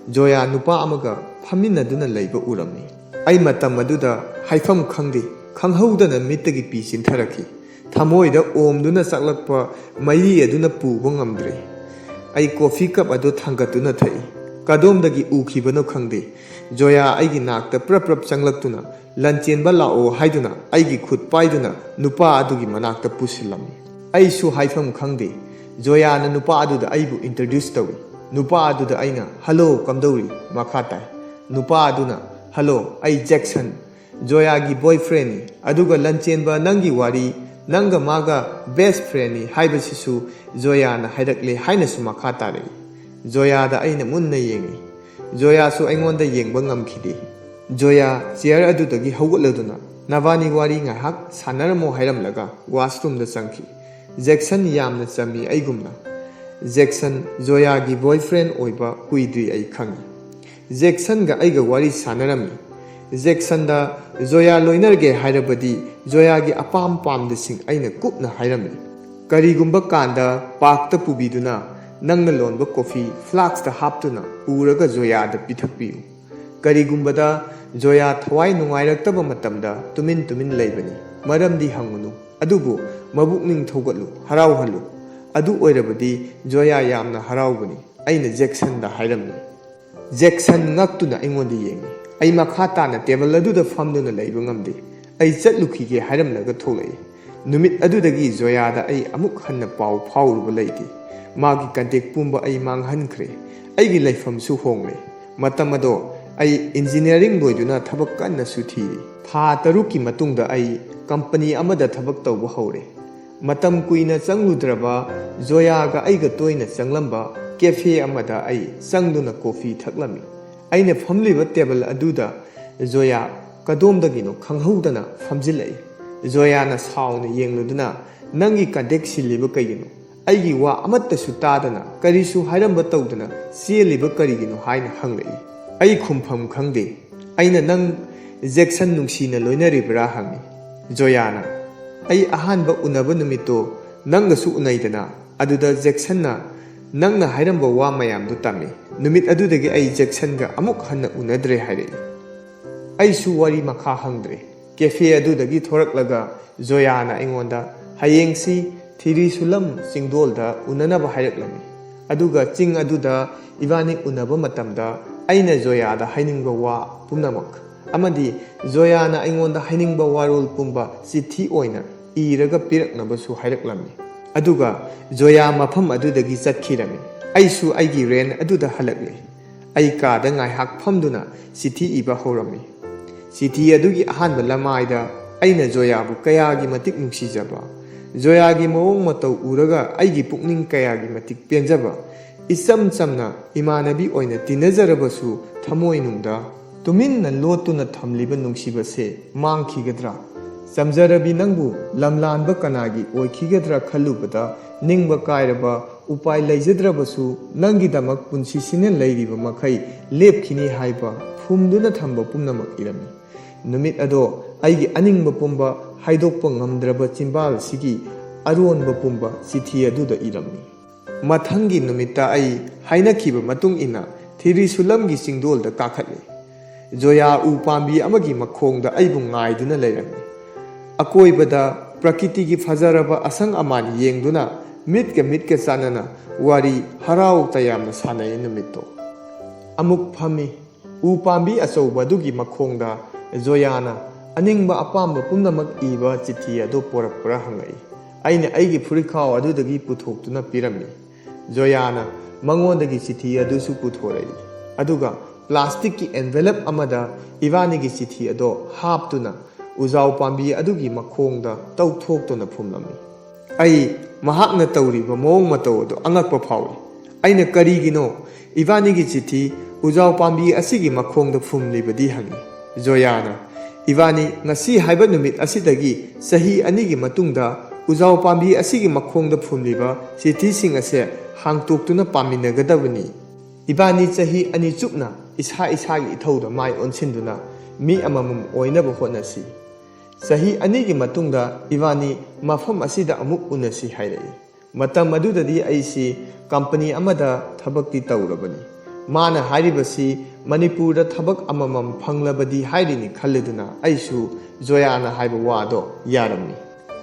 ꯖꯣꯌꯥ ꯅꯨꯄꯥ ꯑꯃꯒ ꯐꯝꯃꯤꯟꯅꯗꯨꯅ ꯂꯩꯕ ꯎꯔꯝꯃꯤ꯫ ꯑꯩ ꯃꯇꯝ ꯑꯗꯨꯗ ꯍꯥꯏꯐꯝ ꯈꯪꯗꯦ, ꯈꯪꯍꯧꯗꯅ ꯃꯤꯠꯇꯒꯤ ꯄꯤ ꯆꯤꯟꯊꯔꯛꯈꯤ꯫ ꯊꯃꯣꯏꯗ ꯑꯣꯝꯗꯨꯅ ꯆꯥꯛꯂꯛꯄ ꯃꯩꯔꯤ ꯑꯗꯨꯅ ꯄꯨꯕ ꯉꯝꯗ꯭ꯔꯦ꯫ ꯑꯩ ꯀꯣꯐꯤ ꯀꯞ ꯑꯗꯨ ꯊꯥꯡꯒꯠꯇꯨꯅ ꯊꯛꯏ꯫ ꯀꯗꯣꯝꯗꯒꯤ ꯎꯈꯤꯕꯅꯣ ꯈꯪꯗꯦ, ꯖꯣꯌꯥ ꯑꯩꯒꯤ ꯅꯥꯛꯇ ꯄ꯭ꯔꯞ ꯄ꯭ꯔꯞ ꯆꯪꯂꯛꯇꯨꯅ, "ꯂꯟꯆꯦꯟꯕ ꯂꯥꯛꯑꯣ" ꯍꯥꯏꯗꯨꯅ ꯑꯩꯒꯤ ꯈꯨꯠ ꯄꯥꯏꯗꯨꯅ ꯅꯨꯄꯥ ꯑꯗꯨꯒꯤ ꯃꯅꯥꯛꯇ ꯄꯨꯁꯤꯜꯂꯝꯃꯤ꯫ ꯑꯩꯁꯨ ꯍꯥꯏꯐꯝ ꯈꯪꯗꯦ, ꯖꯣꯌꯥꯅ ꯅꯨꯄꯥ ꯑꯗꯨꯗ ꯑꯩꯕꯨ introduce ꯇꯧꯏ꯫ ꯅꯨꯄꯥ ꯑꯗꯨꯗ ꯑꯩꯅ, "ꯍꯜꯂꯣ, ꯀꯝꯗꯧꯔꯤ?" ꯃꯈꯥ ꯇꯥꯏ꯫ ꯅꯨꯄꯥ ꯑꯗꯨꯅ, "ꯍꯜꯂꯣ, ꯑꯩ ꯖꯦꯛꯁꯟ, ꯖꯣꯌꯥꯒꯤ boyfriendꯅꯤ, ꯑꯗꯨꯒ ꯂꯟꯆꯦꯟꯕ ꯅꯪꯒꯤ ꯋꯥꯔꯤ, ꯅꯪꯒ ꯃꯥꯒ best friendꯅꯤ ꯍꯥꯏꯕꯁꯤꯁꯨ ꯖꯣꯌꯥꯅ ꯍꯥꯏꯔꯛꯂꯦ" ꯍꯥꯏꯅꯁꯨ ꯃꯈꯥ ꯇꯥꯔꯛꯏ꯫ ꯖꯣꯌꯥꯗ ꯑꯩꯅ ꯃꯨꯟꯅ ꯌꯦꯡꯉꯤ꯫ ꯖꯣꯌꯥꯁꯨ ꯑꯩꯉꯣꯟꯗ ꯌꯦꯡꯕ ꯉꯝꯈꯤꯗꯦ꯫ ꯖꯣꯌꯥ chair ꯑꯗꯨꯗꯒꯤ ꯍꯧꯒꯠꯂꯗꯨꯅ, "ꯅꯕꯥꯅꯤ ꯋꯥꯔꯤ ꯉꯥꯏꯍꯥꯛ ꯁꯥꯟꯅꯔꯝꯃꯣ" ꯍꯥꯏꯔꯝꯂꯒ washroomꯗ ꯆꯪꯈꯤ꯫ ꯖꯦꯛꯁꯟ ꯌꯥꯝꯅ ꯆꯝꯃꯤ ꯑꯩꯒꯨꯝꯅ꯫ ꯖꯦꯛꯁꯟ ꯖꯣꯌꯥꯒꯤ boyfriend ꯑꯣꯏꯕ ꯀꯨꯏꯗ꯭ꯔꯤ ꯑꯩ ꯈꯪꯉꯤ꯫ ꯖꯦꯛꯁꯟꯒ ꯑꯩꯒ ꯋꯥꯔꯤ ꯁꯥꯟꯅꯔꯝꯃꯤ꯫ ꯖꯦꯛꯁꯟꯗ ꯖꯣꯌꯥ ꯂꯣꯏꯅꯔꯒꯦ ꯍꯥꯏꯔꯕꯗꯤ ꯖꯣꯌꯥꯒꯤ ꯑꯄꯥꯝ ꯄꯥꯝꯗꯁꯤꯡ ꯑꯩꯅ ꯀꯨꯞꯅ ꯍꯥꯏꯔꯝꯃꯤ꯫ ꯀꯔꯤꯒꯨꯝꯕ ꯀꯥꯟꯗ parkꯇ ꯄꯨꯕꯤꯗꯨꯅ ꯅꯪꯅ ꯂꯣꯟꯕ coffee flaskꯇ ꯍꯥꯞꯇꯨꯅ ꯄꯨꯔꯒ ꯖꯣꯌꯥꯗ ꯄꯤꯊꯛꯄꯤꯌꯨ꯫ ꯀꯔꯤꯒꯨꯝꯕꯗ ꯖꯣꯌꯥ ꯊꯋꯥꯏ ꯅꯨꯡꯉꯥꯏꯔꯛꯇꯕ ꯃꯇꯝꯗ ꯇꯨꯃꯤꯟ ꯇꯨꯃꯤꯟ ꯂꯩꯕꯅꯤ꯫ ꯃꯔꯝꯗꯤ ꯍꯪꯉꯨꯅꯨ꯫ ꯑꯗꯨꯕꯨ ꯃꯕꯨꯛꯅꯤꯡ ꯊꯧꯒꯠꯂꯨ, ꯍꯔꯥꯎꯍꯜꯂꯨ꯫ ꯑꯗꯨ ꯑꯣꯏꯔꯕꯗꯤ ꯖꯣꯌꯥ ꯌꯥꯝꯅ ꯍꯔꯥꯎꯒꯅꯤ꯫ ꯑꯩꯅ ꯖꯦꯛꯁꯟꯗ ꯍꯥꯏꯔꯝꯃꯤ꯫ ꯖꯦꯛꯁꯟ ꯉꯛꯇꯨꯅ ꯑꯩꯉꯣꯟꯗ ꯌꯦꯡꯉꯤ꯫ ꯑꯩ ꯃꯈꯥ ꯇꯥꯅ table ꯑꯗꯨꯗ ꯐꯝꯗꯨꯅ ꯂꯩꯕ ꯉꯝꯗꯦ꯫ ꯑꯩ ꯆꯠꯂꯨꯈꯤꯒꯦ ꯍꯥꯏꯔꯝꯂꯒ ꯊꯣꯛꯂꯛꯏ꯫ ꯅꯨꯃꯤꯠ ꯑꯗꯨꯗꯒꯤ ꯖꯣꯌꯥꯗ ꯑꯩ ꯑꯃꯨꯛ ꯍꯟꯅ ꯄꯥꯎ ꯐꯥꯎꯔꯨꯕ ꯂꯩꯇꯦ꯫ ꯃꯥꯒꯤ contact ꯄꯨꯝꯕ ꯑꯩ ꯃꯥꯡꯍꯟꯈ꯭ꯔꯦ꯫ ꯑꯩꯒꯤ ꯂꯩꯐꯝꯁꯨ ꯍꯣꯡꯂꯦ꯫ ꯃꯇꯝ ꯑꯗꯣ ꯑꯩ engineering ꯂꯣꯏꯗꯨꯅ ꯊꯕꯛ ꯀꯟꯅꯁꯨ ꯊꯤꯔꯤ꯫ ꯊꯥ ꯇꯔꯨꯛꯀꯤ ꯃꯇꯨꯡꯗ ꯑꯩ company ꯑꯃꯗ ꯊꯕꯛ ꯇꯧꯕ ꯍꯧꯔꯦ꯫ ꯃꯇꯝ ꯀꯨꯏꯅ ꯆꯪꯂꯨꯗ꯭ꯔꯕ ꯖꯣꯌꯥꯒ ꯑꯩꯒ ꯇꯣꯏꯅ ꯆꯪꯂꯝꯕ cafe ꯑꯃꯗ ꯑꯩ ꯆꯪꯗꯨꯅ coffee ꯊꯛꯂꯝꯃꯤ꯫ ꯑꯩꯅ ꯐꯝꯂꯤꯕ table ꯑꯗꯨꯗ ꯖꯣꯌꯥ ꯀꯗꯣꯝꯗꯒꯤꯅꯣ ꯈꯪꯍꯧꯗꯅ ꯐꯝꯖꯤꯜꯂꯛꯏ꯫ ꯖꯣꯌꯥꯅ ꯁꯥꯎꯅ ꯌꯦꯡꯂꯨꯗꯨꯅ, "ꯅꯪꯒꯤ contact ꯁꯤꯜꯂꯤꯕ ꯀꯩꯒꯤꯅꯣ? ꯑꯩꯒꯤ ꯋꯥ ꯑꯃꯠꯇꯁꯨ ꯇꯥꯗꯅ, ꯀꯔꯤꯁꯨ ꯍꯥꯏꯔꯝꯕ ꯇꯧꯗꯅ ꯆꯦꯜꯂꯤꯕ ꯀꯔꯤꯒꯤꯅꯣ?" ꯍꯥꯏꯅ ꯍꯪꯂꯛꯏ꯫ ꯑꯩ ꯈꯨꯝꯐꯝ ꯈꯪꯗꯦ꯫ ꯑꯩꯅ, "ꯅꯪ ꯖꯦꯛꯁꯟ ꯅꯨꯡꯁꯤꯅ ꯂꯣꯏꯅꯔꯤꯕ꯭ꯔꯥ?" ꯍꯪꯉꯤ꯫ ꯖꯣꯌꯥꯅ, "ꯑꯩ ꯑꯍꯥꯟꯕ ꯎꯅꯕ ꯅꯨꯃꯤꯠꯇꯣ ꯅꯪꯒꯁꯨ ꯎꯅꯩꯗꯅ, ꯑꯗꯨꯗ ꯖꯦꯛꯁꯟꯅ ꯅꯪꯅ ꯍꯥꯏꯔꯝꯕ ꯋꯥ ꯃꯌꯥꯝꯗꯨ ꯇꯝꯃꯤ꯫ ꯅꯨꯃꯤꯠ ꯑꯗꯨꯗꯒꯤ ꯑꯩ ꯖꯦꯛꯁꯟꯒ ꯑꯃꯨꯛ ꯍꯟꯅ ꯎꯅꯗ꯭ꯔꯦ" ꯍꯥꯏꯔꯛꯏ꯫ ꯑꯩꯁꯨ ꯋꯥꯔꯤ ꯃꯈꯥ ꯍꯪꯗ꯭ꯔꯦ꯫ Cafe ꯑꯗꯨꯗꯒꯤ ꯊꯣꯔꯛꯂꯒ ꯖꯣꯌꯥꯅ ꯑꯩꯉꯣꯟꯗ ꯍꯌꯦꯡꯁꯤ ꯊꯤꯔꯤꯁꯨꯂꯝ ꯆꯤꯡꯗꯣꯜꯗ ꯎꯅꯅꯕ ꯍꯥꯏꯔꯛꯂꯝꯃꯤ꯫ ꯑꯗꯨꯒ ꯆꯤꯡ ꯑꯗꯨꯗ ꯏꯕꯥꯅꯤ ꯎꯅꯕ ꯃꯇꯝꯗ ꯑꯩꯅ ꯖꯣꯌꯥꯗ ꯍꯥꯏꯅꯤꯡꯕ ꯋꯥ ꯄꯨꯝꯅꯃꯛ ꯑꯃꯗꯤ ꯖꯣꯌꯥꯅ ꯑꯩꯉꯣꯟꯗ ꯍꯥꯏꯅꯤꯡꯕ ꯋꯥꯔꯣꯜ ꯄꯨꯝꯕ ꯆꯤꯊꯤ ꯑꯣꯏꯅ ꯏꯔꯒ ꯄꯤꯔꯛꯅꯕꯁꯨ ꯍꯥꯏꯔꯛꯂꯝꯃꯤ꯫ ꯑꯗꯨꯒ ꯖꯣꯌꯥ ꯃꯐꯝ ꯑꯗꯨꯗꯒꯤ ꯆꯠꯈꯤꯔꯝꯃꯤ꯫ ꯑꯩꯁꯨ ꯑꯩꯒꯤ ꯔꯦꯟ ꯑꯗꯨꯗ ꯍꯜꯂꯛꯂꯦ꯫ ꯑꯩ ꯀꯥꯗ ꯉꯥꯏꯍꯥꯛ ꯐꯝꯗꯨꯅ ꯆꯤꯊꯤ ꯏꯕ ꯍꯧꯔꯝꯃꯤ꯫ ꯆꯤꯊꯤ ꯑꯗꯨꯒꯤ ꯑꯍꯥꯟꯕ ꯂꯃꯥꯏꯗ ꯑꯩꯅ ꯖꯣꯌꯥꯕꯨ ꯀꯌꯥꯒꯤ ꯃꯇꯤꯛ ꯅꯨꯡꯁꯤꯖꯕ, ꯖꯣꯌꯥꯒꯤ ꯃꯑꯣꯡ ꯃꯇꯧ ꯎꯔꯒ ꯑꯩꯒꯤ ꯄꯨꯛꯅꯤꯡ ꯀꯌꯥꯒꯤ ꯃꯇꯤꯛ ꯄꯦꯟꯖꯕ, ꯏꯆꯝ ꯆꯝꯅ ꯏꯃꯥꯟꯅꯕꯤ ꯑꯣꯏꯅ ꯇꯤꯟꯅꯖꯔꯕꯁꯨ ꯊꯃꯣꯏꯅꯨꯡꯗ ꯇꯨꯃꯤꯟꯅ ꯂꯣꯠꯇꯨꯅ ꯊꯝꯂꯤꯕ ꯅꯨꯡꯁꯤꯕꯁꯦ ꯃꯥꯡꯈꯤꯒꯗ꯭ꯔꯥ? ꯆꯝꯖꯔꯕꯤ ꯅꯪꯕꯨ ꯂꯝꯂꯥꯟꯕ ꯀꯅꯥꯒꯤ ꯑꯣꯏꯈꯤꯒꯗ꯭ꯔꯥ ꯈꯜꯂꯨꯕꯗ ꯅꯤꯡꯕ ꯀꯥꯏꯔꯕ, ꯎꯄꯥꯏ ꯂꯩꯖꯗ꯭ꯔꯕꯁꯨ ꯅꯪꯒꯤꯗꯃꯛ ꯄꯨꯟꯁꯤꯁꯤꯅ ꯂꯩꯔꯤꯕ ꯃꯈꯩ ꯂꯦꯞꯈꯤꯅꯤ ꯍꯥꯏꯕ ꯐꯨꯝꯗꯨꯅ ꯊꯝꯕ ꯄꯨꯝꯅꯃꯛ ꯏꯔꯝꯃꯤ꯫ ꯅꯨꯃꯤꯠ ꯑꯗꯣ ꯑꯩꯒꯤ ꯑꯅꯤꯡꯕ ꯄꯨꯝꯕ ꯍꯥꯏꯗꯣꯛꯄ ꯉꯝꯗ꯭ꯔꯕ ꯆꯤꯝꯕꯥꯜꯁꯤꯒꯤ ꯑꯔꯣꯟꯕ ꯄꯨꯝꯕ ꯆꯤꯊꯤ ꯑꯗꯨꯗ ꯏꯔꯝꯃꯤ꯫ ꯃꯊꯪꯒꯤ ꯅꯨꯃꯤꯠꯇ ꯑꯩ ꯍꯥꯏꯅꯈꯤꯕ ꯃꯇꯨꯡ ꯏꯟꯅ ꯊꯤꯔꯤꯁꯨꯂꯝꯒꯤ ꯆꯤꯡꯗꯣꯜꯗ ꯀꯥꯈꯠꯂꯤ꯫ ꯖꯣꯌꯥ ꯎ ꯄꯥꯝꯕꯤ ꯑꯃꯒꯤ ꯃꯈꯣꯡꯗ ꯑꯩꯕꯨ ꯉꯥꯏꯗꯨꯅ ꯂꯩꯔꯝꯃꯤ꯫ ꯑꯀꯣꯏꯕꯗ ꯄ꯭ꯔꯀꯤꯇꯤꯒꯤ ꯐꯖꯔꯕ ꯑꯁꯪ ꯑꯃꯥꯟ ꯌꯦꯡꯗꯨꯅ ꯃꯤꯠꯀ ꯃꯤꯠꯀ ꯆꯥꯟꯅꯅ ꯋꯥꯔꯤ ꯍꯔꯥꯎ ꯇꯌꯥꯝꯅ ꯁꯥꯟꯅꯩ ꯅꯨꯃꯤꯠꯇꯣ꯫ ꯑꯃꯨꯛ ꯐꯝꯃꯤ꯫ ꯎ ꯄꯥꯝꯕꯤ ꯑꯆꯧꯕ ꯑꯗꯨꯒꯤ ꯃꯈꯣꯡꯗ ꯖꯣꯌꯥꯅ ꯑꯅꯤꯡꯕ ꯑꯄꯥꯝꯕ ꯄꯨꯝꯅꯃꯛ ꯏꯕ ꯆꯤꯊꯤ ꯑꯗꯨ ꯄꯣꯔꯛꯄ꯭ꯔꯥ ꯍꯪꯂꯛꯏ꯫ ꯑꯩꯅ ꯑꯩꯒꯤ ꯐꯨꯔꯤꯠꯈꯥꯎ ꯑꯗꯨꯗꯒꯤ ꯄꯨꯊꯣꯛꯇꯨꯅ ꯄꯤꯔꯝꯃꯤ꯫ ꯖꯣꯌꯥꯅ ꯃꯉꯣꯟꯗꯒꯤ ꯆꯤꯊꯤ ꯑꯗꯨꯁꯨ ꯄꯨꯊꯣꯔꯛꯏ꯫ ꯑꯗꯨꯒ ꯄ꯭ꯂꯥꯁꯇꯤꯛꯀꯤ ꯑꯦꯟꯚꯦꯂꯞ ꯑꯃꯗ ꯏꯕꯥꯅꯤꯒꯤ ꯆꯤꯊꯤ ꯑꯗꯣ ꯍꯥꯞꯇꯨꯅ ꯎꯖꯥꯎ ꯄꯥꯝꯕꯤ ꯑꯗꯨꯒꯤ ꯃꯈꯣꯡꯗ ꯇꯧꯊꯣꯛꯇꯨꯅ ꯐꯨꯝꯂꯝꯃꯤ꯫ ꯑꯩ ꯃꯍꯥꯛꯅ ꯇꯧꯔꯤꯕ ꯃꯑꯣꯡ ꯃꯇꯧ ꯑꯗꯨ ꯑꯉꯛꯄ ꯐꯥꯎꯏ꯫ ꯑꯩꯅ "ꯀꯔꯤꯒꯤꯅꯣ ꯏꯕꯥꯅꯤꯒꯤ ꯆꯤꯊꯤ ꯎꯖꯥꯎ ꯄꯥꯝꯕꯤ ꯑꯁꯤꯒꯤ ꯃꯈꯣꯡꯗ ꯐꯨꯝꯂꯤꯕꯗꯤ?" ꯍꯪꯏ꯫ ꯖꯣꯌꯥꯅ, "ꯏꯕꯥꯅꯤ ꯉꯁꯤ ꯍꯥꯏꯕ ꯅꯨꯃꯤꯠ ꯑꯁꯤꯗꯒꯤ ꯆꯍꯤ ꯑꯅꯤꯒꯤ ꯃꯇꯨꯡꯗ ꯎꯖꯥꯎ ꯄꯥꯝꯕꯤ ꯑꯁꯤꯒꯤ ꯃꯈꯣꯡꯗ ꯐꯨꯝꯂꯤꯕ ꯆꯤꯊꯤꯁꯤꯡ ꯑꯁꯦ ꯍꯥꯡꯇꯣꯛꯇꯨꯅ ꯄꯥꯃꯤꯟꯅꯒꯗꯕꯅꯤ꯫ ꯏꯕꯥꯅꯤ ꯆꯍꯤ ꯑꯅꯤ ꯆꯨꯞꯅ ꯏꯁꯥ ꯏꯁꯥꯒꯤ ꯏꯊꯧꯗ ꯃꯥꯏ ꯑꯣꯟꯁꯤꯟꯗꯨꯅ ꯃꯤ ꯑꯃꯃꯝ ꯑꯣꯏꯅꯕ ꯍꯣꯠꯅꯁꯤ꯫ ꯆꯍꯤ ꯑꯅꯤꯒꯤ ꯃꯇꯨꯡꯗ ꯏꯕꯥꯅꯤ ꯃꯐꯝ ꯑꯁꯤꯗ ꯑꯃꯨꯛ ꯎꯅꯁꯤ" ꯍꯥꯏꯔꯛꯏ꯫ ꯃꯇꯝ ꯑꯗꯨꯗꯗꯤ ꯑꯩꯁꯤ ꯀꯝꯄꯅꯤ ꯑꯃꯗ ꯊꯕꯛꯇꯤ ꯇꯧꯔꯕꯅꯤ꯫ ꯃꯥꯅ ꯍꯥꯏꯔꯤꯕꯁꯤ ꯃꯅꯤꯄꯨꯔꯗ ꯊꯕꯛ ꯑꯃꯃꯝ ꯐꯪꯂꯕꯗꯤ ꯍꯥꯏꯔꯤꯅꯤ ꯈꯜꯂꯗꯨꯅ ꯑꯩꯁꯨ ꯖꯣꯌꯥꯅ ꯍꯥꯏꯕ ꯋꯥꯗꯣ ꯌꯥꯔꯝꯃꯤ꯫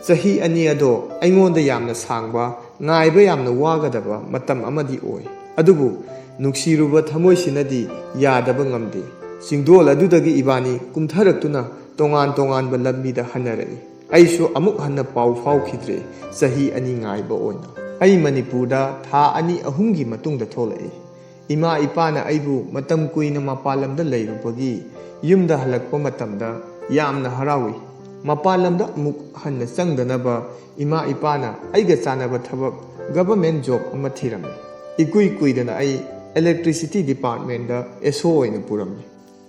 ꯆꯍꯤ ꯑꯅꯤ ꯑꯗꯣ ꯑꯩꯉꯣꯟꯗ ꯌꯥꯝꯅ ꯁꯥꯡꯕ ꯉꯥꯏꯕ ꯌꯥꯝꯅ ꯋꯥꯒꯗꯕ ꯃꯇꯝ ꯑꯃꯗꯤ ꯑꯣꯏ꯫ ꯑꯗꯨꯕꯨ ꯅꯨꯡꯁꯤꯔꯨꯕ ꯊꯃꯣꯏꯁꯤꯅꯗꯤ ꯌꯥꯗꯕ ꯉꯝꯗꯦ꯫ ꯆꯤꯡꯗꯣꯜ ꯑꯗꯨꯗꯒꯤ ꯏꯕꯥꯅꯤ ꯀꯨꯝꯊꯔꯛꯇꯨꯅ ꯇꯣꯉꯥꯟ ꯇꯣꯉꯥꯟꯕ ꯂꯝꯕꯤꯗ ꯍꯟꯅꯔꯛꯏ꯫ ꯑꯩꯁꯨ ꯑꯃꯨꯛ ꯍꯟꯅ ꯄꯥꯎ ꯐꯥꯎꯈꯤꯗ꯭ꯔꯦ꯫ ꯆꯍꯤ ꯑꯅꯤ ꯉꯥꯏꯕ ꯑꯣꯏꯅ꯫ ꯑꯩ ꯃꯅꯤꯄꯨꯔꯗ ꯊꯥ ꯑꯅꯤ ꯑꯍꯨꯝꯒꯤ ꯃꯇꯨꯡꯗ ꯊꯣꯛꯂꯛꯏ꯫ ꯏꯃꯥ ꯏꯄꯥꯅ ꯑꯩꯕꯨ ꯃꯇꯝ ꯀꯨꯏꯅ ꯃꯄꯥꯟ ꯂꯝꯗ ꯂꯩꯔꯨꯕꯒꯤ ꯌꯨꯝꯗ ꯍꯜꯂꯛꯄ ꯃꯇꯝꯗ ꯌꯥꯝꯅ ꯍꯔꯥꯎꯏ꯫ ꯃꯄꯥꯟ ꯂꯝꯗ ꯑꯃꯨꯛ ꯍꯟꯅ ꯆꯪꯗꯅꯕ ꯏꯃꯥ ꯏꯄꯥꯅ ꯑꯩꯒ ꯆꯥꯟꯅꯕ ꯊꯕꯛ, ꯒꯚꯔꯟꯃꯦꯟꯠ ꯖꯣꯕ ꯑꯃ ꯊꯤꯔꯝꯃꯤ꯫ ꯏꯀꯨꯏ ꯀꯨꯏꯗꯅ ꯑꯩ ꯏꯂꯦꯛꯇ꯭ꯔꯤꯁꯤꯇꯤ ꯗꯤꯄꯥꯔꯠꯃꯦꯟꯠꯗ ꯑꯦꯁ ꯑꯣ ꯑꯣꯏꯅ ꯄꯨꯔꯝꯃꯤ꯫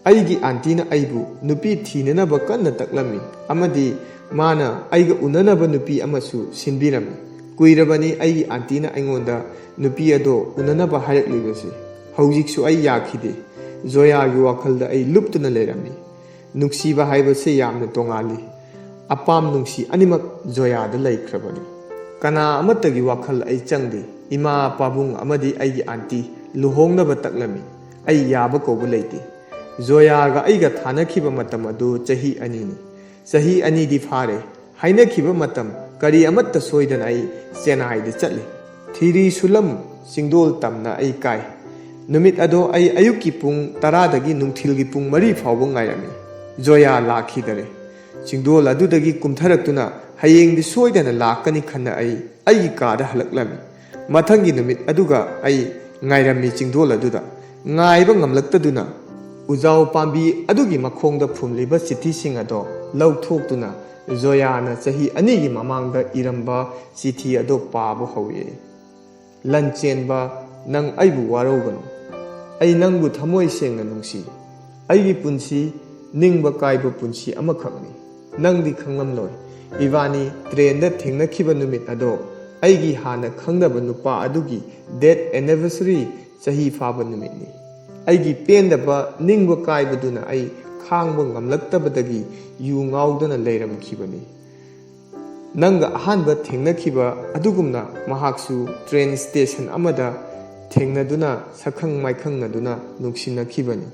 ꯑꯩꯒꯤ ꯑꯟꯇꯤꯅ ꯑꯩꯕꯨ ꯅꯨꯄꯤ ꯊꯤꯅꯅꯕ ꯀꯟꯅ ꯇꯛꯂꯝꯃꯤ ꯑꯃꯗꯤ ꯃꯥꯅ ꯑꯩꯒ ꯎꯅꯅꯕ ꯅꯨꯄꯤ ꯑꯃꯁꯨ ꯁꯤꯟꯕꯤꯔꯝꯃꯤ꯫ ꯀꯨꯏꯔꯕꯅꯤ ꯑꯩꯒꯤ ꯑꯟꯇꯤꯅ ꯑꯩꯉꯣꯟꯗ ꯅꯨꯄꯤ ꯑꯗꯣ ꯎꯅꯅꯕ ꯍꯥꯏꯔꯛꯂꯤꯕꯁꯤ꯫ ꯍꯧꯖꯤꯛꯁꯨ ꯑꯩ ꯌꯥꯈꯤꯗꯦ꯫ ꯖꯣꯌꯥꯒꯤ ꯋꯥꯈꯜꯗ ꯑꯩ ꯂꯨꯞꯇꯨꯅ ꯂꯩꯔꯝꯃꯤ꯫ ꯅꯨꯡꯁꯤꯕ ꯍꯥꯏꯕꯁꯦ ꯌꯥꯝꯅ ꯇꯣꯉꯥꯜꯂꯤ꯫ ꯑꯄꯥꯝ ꯅꯨꯡꯁꯤ ꯑꯅꯤꯃꯛ ꯖꯣꯌꯥꯗ ꯂꯩꯈ꯭ꯔꯕꯅꯤ꯫ ꯀꯅꯥ ꯑꯃꯠꯇꯒꯤ ꯋꯥꯈꯜ ꯑꯩ ꯆꯪꯗꯦ꯫ ꯏꯃꯥ, ꯄꯥꯕꯨꯡ ꯑꯃꯗꯤ ꯑꯩꯒꯤ ꯑꯟꯇꯤ ꯂꯨꯍꯣꯡꯅꯕ ꯇꯛꯂꯝꯃꯤ꯫ ꯑꯩ ꯌꯥꯕ ꯀꯧꯕ ꯂꯩꯇꯦ꯫ ꯖꯣꯌꯥꯒ ꯑꯩꯒ ꯊꯥꯅꯈꯤꯕ ꯃꯇꯝ ꯑꯗꯨ ꯆꯍꯤ ꯑꯅꯤꯅꯤ꯫ ꯆꯍꯤ ꯑꯅꯤꯗꯤ ꯐꯥꯔꯦ꯫ ꯍꯥꯏꯅꯈꯤꯕ ꯃꯇꯝ ꯀꯔꯤ ꯑꯃꯠꯇ ꯁꯣꯏꯗꯅ ꯑꯩ ꯆꯦꯟꯅꯥꯏꯗ ꯆꯠꯂꯤ꯫ ꯊꯤꯔꯤ ꯁꯨꯂꯝ ꯆꯤꯡꯗꯣꯜ ꯇꯝꯅ ꯑꯩ ꯀꯥꯏ꯫ ꯅꯨꯃꯤꯠ ꯑꯗꯣ ꯑꯩ ꯑꯌꯨꯛꯀꯤ ꯄꯨꯡ ꯇꯔꯥꯗꯒꯤ ꯅꯨꯡꯊꯤꯜꯒꯤ ꯄꯨꯡ ꯃꯔꯤ ꯐꯥꯎꯕ ꯉꯥꯏꯔꯝꯃꯤ꯫ ꯖꯣꯌꯥ ꯂꯥꯛꯈꯤꯗꯔꯦ꯫ ꯆꯤꯡꯗꯣꯜ ꯑꯗꯨꯗꯒꯤ ꯀꯨꯝꯊꯔꯛꯇꯨꯅ ꯍꯌꯦꯡꯗꯤ ꯁꯣꯏꯗꯅ ꯂꯥꯛꯀꯅꯤ ꯈꯟꯅ ꯑꯩ ꯑꯩꯒꯤ ꯀꯥꯗ ꯍꯜꯂꯛꯂꯝꯃꯤ꯫ ꯃꯊꯪꯒꯤ ꯅꯨꯃꯤꯠ ꯑꯗꯨꯒ ꯑꯩ ꯉꯥꯏꯔꯝꯃꯤ ꯆꯤꯡꯗꯣꯜ ꯑꯗꯨꯗ꯫ ꯉꯥꯏꯕ ꯉꯝꯂꯛꯇꯗꯨꯅ ꯎꯖꯥꯎ ꯄꯥꯝꯕꯤ ꯑꯗꯨꯒꯤ ꯃꯈꯣꯡꯗ ꯐꯨꯝꯂꯤꯕ ꯆꯤꯊꯤꯁꯤꯡ ꯑꯗꯣ ꯂꯧꯊꯣꯛꯇꯨꯅ ꯖꯣꯌꯥꯅ ꯆꯍꯤ ꯑꯅꯤꯒꯤ ꯃꯃꯥꯡꯗ ꯏꯔꯝꯕ ꯆꯤꯊꯤ ꯑꯗꯣ ꯄꯥꯕ ꯍꯧꯔꯛꯑꯦ꯫ ꯂꯟꯆꯦꯟꯕ, ꯅꯪ ꯑꯩꯕꯨ ꯋꯥꯔꯧꯒꯅꯨ꯫ ꯑꯩ ꯅꯪꯕꯨ ꯊꯃꯣꯏ ꯁꯦꯡꯅ ꯅꯨꯡꯁꯤ꯫ ꯑꯩꯒꯤ ꯄꯨꯟꯁꯤ ꯅꯤꯡꯕ ꯀꯥꯏꯕ ꯄꯨꯟꯁꯤ ꯑꯃꯈꯛꯅꯤ꯫ ꯅꯪꯗꯤ ꯈꯪꯂꯝꯂꯣꯏ꯫ ꯏꯕꯥꯅꯤ ꯇ꯭ꯔꯦꯟꯗ ꯊꯦꯡꯅꯈꯤꯕ ꯅꯨꯃꯤꯠ ꯑꯗꯣ ꯑꯩꯒꯤ ꯍꯥꯟꯅ ꯈꯪꯅꯕ ꯅꯨꯄꯥ ꯑꯗꯨꯒꯤ ꯗꯦꯠ ꯑꯦꯅꯤꯚꯔꯁꯔꯤ, ꯆꯍꯤ ꯐꯥꯕ ꯅꯨꯃꯤꯠꯅꯤ꯫ ꯑꯩꯒꯤ ꯄꯦꯟꯗꯕ ꯅꯤꯡꯕ ꯀꯥꯏꯕꯗꯨꯅ ꯑꯩ ꯈꯥꯡꯕ ꯉꯝꯂꯛꯇꯕꯗꯒꯤ ꯌꯨ ꯉꯥꯎꯗꯨꯅ ꯂꯩꯔꯝꯈꯤꯕꯅꯤ꯫ ꯅꯪꯒ ꯑꯍꯥꯟꯕ ꯊꯦꯡꯅꯈꯤꯕ ꯑꯗꯨꯒꯨꯝꯅ ꯃꯍꯥꯛꯁꯨ ꯇ꯭ꯔꯦꯟ ꯁ꯭ꯇꯦꯁꯟ ꯑꯃꯗ ꯊꯦꯡꯅꯗꯨꯅ ꯁꯛꯈꯪ ꯃꯥꯏꯈꯪꯅꯗꯨꯅ ꯅꯨꯡꯁꯤꯅꯈꯤꯕꯅꯤ꯫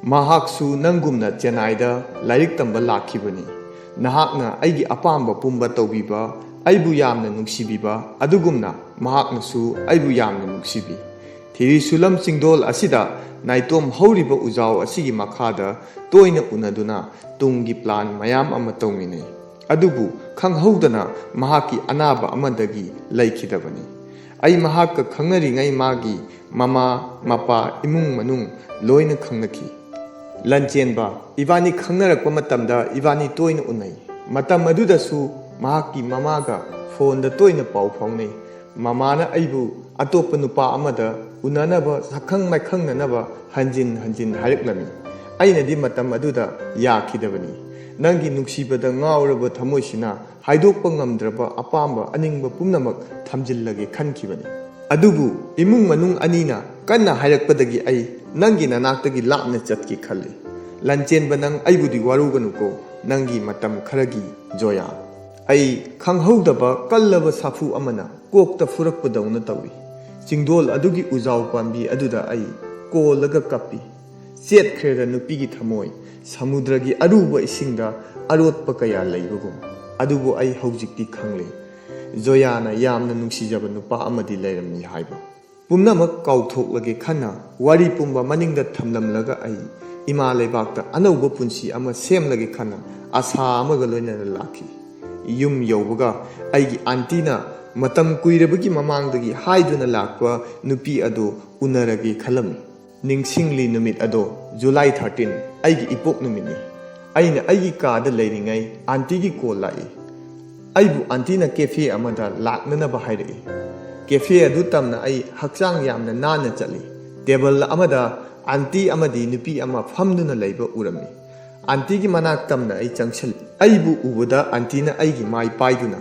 ꯃꯍꯥꯛꯁꯨ ꯅꯪꯒꯨꯝꯅ ꯆꯦꯟꯅꯥꯏꯗ ꯂꯥꯏꯔꯤꯛ ꯇꯝꯕ ꯂꯥꯛꯈꯤꯕꯅꯤ꯫ ꯅꯍꯥꯛꯅ ꯑꯩꯒꯤ ꯑꯄꯥꯝꯕ ꯄꯨꯝꯕ ꯇꯧꯕꯤꯕ ꯑꯩꯕꯨ ꯌꯥꯝꯅ ꯅꯨꯡꯁꯤꯕꯤꯕ ꯑꯗꯨꯒꯨꯝꯅ ꯃꯍꯥꯛꯅꯁꯨ ꯑꯩꯕꯨ ꯌꯥꯝꯅ ꯅꯨꯡꯁꯤꯕꯤ꯫ ꯊꯤꯔꯤꯁꯨꯂꯝ ꯆꯤꯡꯗꯣꯜ ꯑꯁꯤꯗ ꯅꯥꯏꯇꯣꯝ ꯍꯧꯔꯤꯕ ꯎꯖꯥꯎ ꯑꯁꯤꯒꯤ ꯃꯈꯥꯗ ꯇꯣꯏꯅ ꯎꯅꯗꯨꯅ ꯇꯨꯡꯒꯤ ꯄ꯭ꯂꯥꯟ ꯃꯌꯥꯝ ꯑꯃ ꯇꯧꯃꯤꯟꯅꯩ꯫ ꯑꯗꯨꯕꯨ ꯈꯪꯍꯧꯗꯅ ꯃꯍꯥꯛꯀꯤ ꯑꯅꯥꯕ ꯑꯃꯗꯒꯤ ꯂꯩꯈꯤꯗꯕꯅꯤ꯫ ꯑꯩ ꯃꯍꯥꯛꯀ ꯈꯪꯅꯔꯤꯉꯩ ꯃꯥꯒꯤ ꯃꯃꯥ, ꯃꯄꯥ, ꯏꯃꯨꯡ ꯃꯅꯨꯡ ꯂꯣꯏꯅ ꯈꯪꯅꯈꯤ꯫ ꯂꯟꯆꯦꯟꯕ, ꯏꯕꯥꯅꯤ ꯈꯪꯅꯔꯛꯄ ꯃꯇꯝꯗ ꯏꯕꯥꯅꯤ ꯇꯣꯏꯅ ꯎꯅꯩ꯫ ꯃꯇꯝ ꯑꯗꯨꯗꯁꯨ ꯃꯍꯥꯛꯀꯤ ꯃꯃꯥꯒ ꯐꯣꯟꯗ ꯇꯣꯏꯅ ꯄꯥꯎ ꯐꯥꯎꯅꯩ꯫ ꯃꯃꯥꯅ ꯑꯩꯕꯨ ꯑꯇꯣꯞꯄ ꯅꯨꯄꯥ ꯑꯃꯗ ꯎꯅꯅꯕ, ꯁꯛꯈꯪ ꯃꯥꯏꯈꯪꯅꯅꯕ ꯍꯟꯖꯤꯟ ꯍꯟꯖꯤꯟ ꯍꯥꯏꯔꯛꯂꯝꯃꯤ꯫ ꯑꯩꯅꯗꯤ ꯃꯇꯝ ꯑꯗꯨꯗ ꯌꯥꯈꯤꯗꯕꯅꯤ꯫ ꯅꯪꯒꯤ ꯅꯨꯡꯁꯤꯕꯗ ꯉꯥꯎꯔꯕ ꯊꯃꯣꯏꯁꯤꯅ ꯍꯥꯏꯗꯣꯛꯄ ꯉꯝꯗ꯭ꯔꯕ ꯑꯄꯥꯝꯕ ꯑꯅꯤꯡꯕ ꯄꯨꯝꯅꯃꯛ ꯊꯝꯖꯤꯜꯂꯒꯦ ꯈꯟꯈꯤꯕꯅꯤ꯫ ꯑꯗꯨꯕꯨ ꯏꯃꯨꯡ ꯃꯅꯨꯡ ꯑꯅꯤꯅ ꯀꯟꯅ ꯍꯥꯏꯔꯛꯄꯗꯒꯤ ꯑꯩ ꯅꯪꯒꯤ ꯅꯅꯥꯛꯇꯒꯤ ꯂꯥꯞꯅ ꯆꯠꯀꯦ ꯈꯜꯂꯤ꯫ ꯂꯟꯆꯦꯟꯕ, ꯅꯪ ꯑꯩꯕꯨꯗꯤ ꯋꯥꯔꯧꯒꯅꯨꯀꯣ, ꯅꯪꯒꯤ ꯃꯇꯝ ꯈꯔꯒꯤ ꯖꯣꯌꯥ꯫ ꯑꯩ ꯈꯪꯍꯧꯗꯕ ꯀꯜꯂꯕ ꯁꯥꯐꯨ ꯑꯃꯅ ꯀꯣꯛꯇ ꯐꯨꯔꯛꯄꯗꯧꯅ ꯇꯧꯏ꯫ ꯆꯤꯡꯗꯣꯜ ꯑꯗꯨꯒꯤ ꯎꯖꯥꯎ ꯄꯥꯝꯕꯤ ꯑꯗꯨꯗ ꯑꯩ ꯀꯣꯜꯂꯒ ꯀꯞꯄꯤ꯫ ꯆꯦꯠꯈ꯭ꯔꯦꯗ ꯅꯨꯄꯤꯒꯤ ꯊꯃꯣꯏ, ꯁꯃꯨꯗ꯭ꯔꯒꯤ ꯑꯔꯨꯕ ꯏꯁꯤꯡꯗ ꯑꯔꯣꯠꯄ ꯀꯌꯥ ꯂꯩꯕꯒꯨꯝ꯫ ꯑꯗꯨꯕꯨ ꯑꯩ ꯍꯧꯖꯤꯛꯇꯤ ꯈꯪꯂꯦ, ꯖꯣꯌꯥꯅ ꯌꯥꯝꯅ ꯅꯨꯡꯁꯤꯖꯕ ꯅꯨꯄꯥ ꯑꯃꯗꯤ ꯂꯩꯔꯝꯃꯤ ꯍꯥꯏꯕ꯫ ꯄꯨꯝꯅꯃꯛ ꯀꯥꯎꯊꯣꯛꯂꯒꯦ ꯈꯟꯅ, ꯋꯥꯔꯤ ꯄꯨꯝꯕ ꯃꯅꯤꯡꯗ ꯊꯝꯂꯝꯂꯒ ꯑꯩ ꯏꯃꯥ ꯂꯩꯕꯥꯛꯇ ꯑꯅꯧꯕ ꯄꯨꯟꯁꯤ ꯑꯃ ꯁꯦꯝꯂꯒꯦ ꯈꯟꯅ ꯑꯁꯥ ꯑꯃꯒ ꯂꯣꯏꯅꯅ ꯂꯥꯛꯈꯤ꯫ ꯌꯨꯝ ꯌꯧꯕꯒ ꯑꯩꯒꯤ ꯑꯥꯟꯇꯤꯅ ꯃꯇꯝ ꯀꯨꯏꯔꯕꯒꯤ ꯃꯃꯥꯡꯗꯒꯤ ꯍꯥꯏꯗꯨꯅ ꯂꯥꯛꯄ ꯅꯨꯄꯤ ꯑꯗꯨ ꯎꯅꯔꯒꯦ ꯈꯜꯂꯝꯃꯤ꯫ ꯅꯤꯡꯁꯤꯡꯂꯤ ꯅꯨꯃꯤꯠ ꯑꯗꯣ, ꯖꯨꯂꯥꯏ ꯊꯥꯔꯇꯤꯟ, ꯑꯩꯒꯤ ꯏꯄꯣꯛ ꯅꯨꯃꯤꯠꯅꯤ꯫ ꯑꯩꯅ ꯑꯩꯒꯤ ꯀꯥꯗ ꯂꯩꯔꯤꯉꯩ ꯑꯥꯟꯇꯤꯒꯤ ꯀꯣꯜ ꯂꯥꯛꯏ꯫ ꯑꯩꯕꯨ ꯑꯥꯟꯇꯤꯅ ꯀꯦꯐꯦ ꯑꯃꯗ ꯂꯥꯛꯅꯅꯕ ꯍꯥꯏꯔꯛꯏ꯫ ꯀꯦꯐꯦ ꯑꯗꯨ ꯇꯝꯅ ꯑꯩ ꯍꯛꯆꯥꯡ ꯌꯥꯝꯅ ꯅꯥꯟꯅ ꯆꯠꯂꯤ꯫ ꯇꯦꯕꯜ ꯑꯃꯗ ꯑꯥꯟꯇꯤ ꯑꯃꯗꯤ ꯅꯨꯄꯤ ꯑꯃ ꯐꯝꯗꯨꯅ ꯂꯩꯕ ꯎꯔꯝꯃꯤ꯫ ꯑꯥꯟꯇꯤꯒꯤ ꯃꯅꯥꯛ ꯇꯝꯅ ꯑꯩ ꯆꯪꯁꯤꯜꯂꯤ꯫ ꯑꯩꯕꯨ ꯎꯕꯗ ꯑꯥꯟꯇꯤꯅ ꯑꯩꯒꯤ ꯃꯥꯏ ꯄꯥꯏꯗꯨꯅ,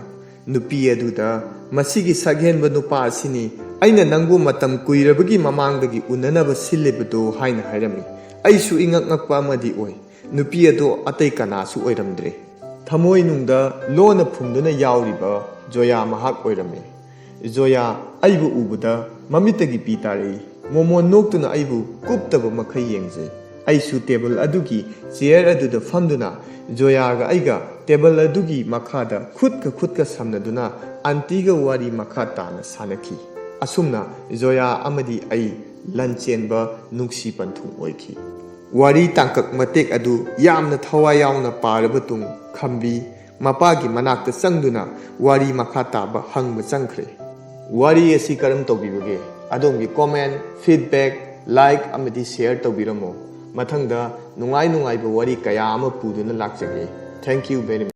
"ꯅꯨꯄꯤ ꯑꯗꯨꯗ, ꯃꯁꯤꯒꯤ ꯁꯛꯍꯦꯟꯕ ꯅꯨꯄꯥ ꯑꯁꯤꯅꯤ ꯑꯩꯅ ꯅꯪꯕꯨ ꯃꯇꯝ ꯀꯨꯏꯔꯕꯒꯤ ꯃꯃꯥꯡꯗꯒꯤ ꯎꯅꯅꯕ ꯁꯤꯜꯂꯤꯕꯗꯨ" ꯍꯥꯏꯅ ꯍꯥꯏꯔꯝꯃꯤ꯫ ꯑꯩꯁꯨ ꯏꯉꯛ ꯉꯛꯄ ꯑꯃꯗꯤ ꯑꯣꯏ꯫ ꯅꯨꯄꯤ ꯑꯗꯨ ꯑꯇꯩ ꯀꯅꯥꯁꯨ ꯑꯣꯏꯔꯝꯗ꯭ꯔꯦ꯫ ꯊꯃꯣꯏꯅꯨꯡꯗ ꯂꯣꯟꯅ ꯐꯨꯝꯗꯨꯅ ꯌꯥꯎꯔꯤꯕ ꯖꯣꯌꯥ ꯃꯍꯥꯛ ꯑꯣꯏꯔꯝꯃꯤ꯫ ꯖꯣꯌꯥ ꯑꯩꯕꯨ ꯎꯕꯗ ꯃꯃꯤꯠꯇꯒꯤ ꯄꯤ ꯇꯥꯔꯛꯏ꯫ ꯃꯣꯃꯣꯟ ꯅꯣꯛꯇꯨꯅ ꯑꯩꯕꯨ ꯀꯨꯞꯇꯕ ꯃꯈꯩ ꯌꯦꯡꯖꯩ꯫ ꯑꯩꯁꯨ ꯇꯦꯕꯜ ꯑꯗꯨꯒꯤ ꯆꯤꯌꯔ ꯑꯗꯨꯗ ꯐꯝꯗꯨꯅ ꯖꯣꯌꯥꯒ ꯑꯩꯒ ꯇꯦꯕꯜ ꯑꯗꯨꯒꯤ ꯃꯈꯥꯗ ꯈꯨꯠꯀ ꯈꯨꯠꯀ ꯁꯝꯅꯗꯨꯅ ꯑꯟꯇꯤꯒ ꯋꯥꯔꯤ ꯃꯈꯥ ꯇꯥꯅ ꯁꯥꯟꯅꯈꯤ꯫ ꯑꯁꯨꯝꯅ ꯖꯣꯌꯥ ꯑꯃꯗꯤ ꯑꯩ ꯂꯟꯆꯦꯟꯕ ꯅꯨꯡꯁꯤ ꯄꯟꯊꯨꯡ ꯑꯣꯏꯈꯤ꯫ ꯋꯥꯔꯤ ꯇꯥꯡꯀꯛ ꯃꯇꯦꯛ ꯑꯗꯨ ꯌꯥꯝꯅ ꯊꯋꯥꯏ ꯌꯥꯎꯅ ꯄꯥꯔꯕ ꯇꯨꯡ ꯈꯝꯕꯤ ꯃꯄꯥꯒꯤ ꯃꯅꯥꯛꯇ ꯆꯪꯗꯨꯅ ꯋꯥꯔꯤ ꯃꯈꯥ ꯇꯥꯕ ꯍꯪꯕ ꯆꯪꯈ꯭ꯔꯦ꯫ ꯋꯥꯔꯤ ꯑꯁꯤ ꯀꯔꯝ ꯇꯧꯕꯤꯕꯒꯦ? ꯑꯗꯣꯝꯒꯤ comment, feedback, like ꯑꯃꯗꯤ share ꯇꯧꯕꯤꯔꯝꯃꯨ꯫ ꯃꯊꯪꯗ ꯅꯨꯡꯉꯥꯏ ꯅꯨꯡꯉꯥꯏꯕ ꯋꯥꯔꯤ ꯀꯌꯥ ꯑꯃ ꯄꯨꯗꯨꯅ ꯂꯥꯛꯆꯒꯦ꯫ Thank you very much.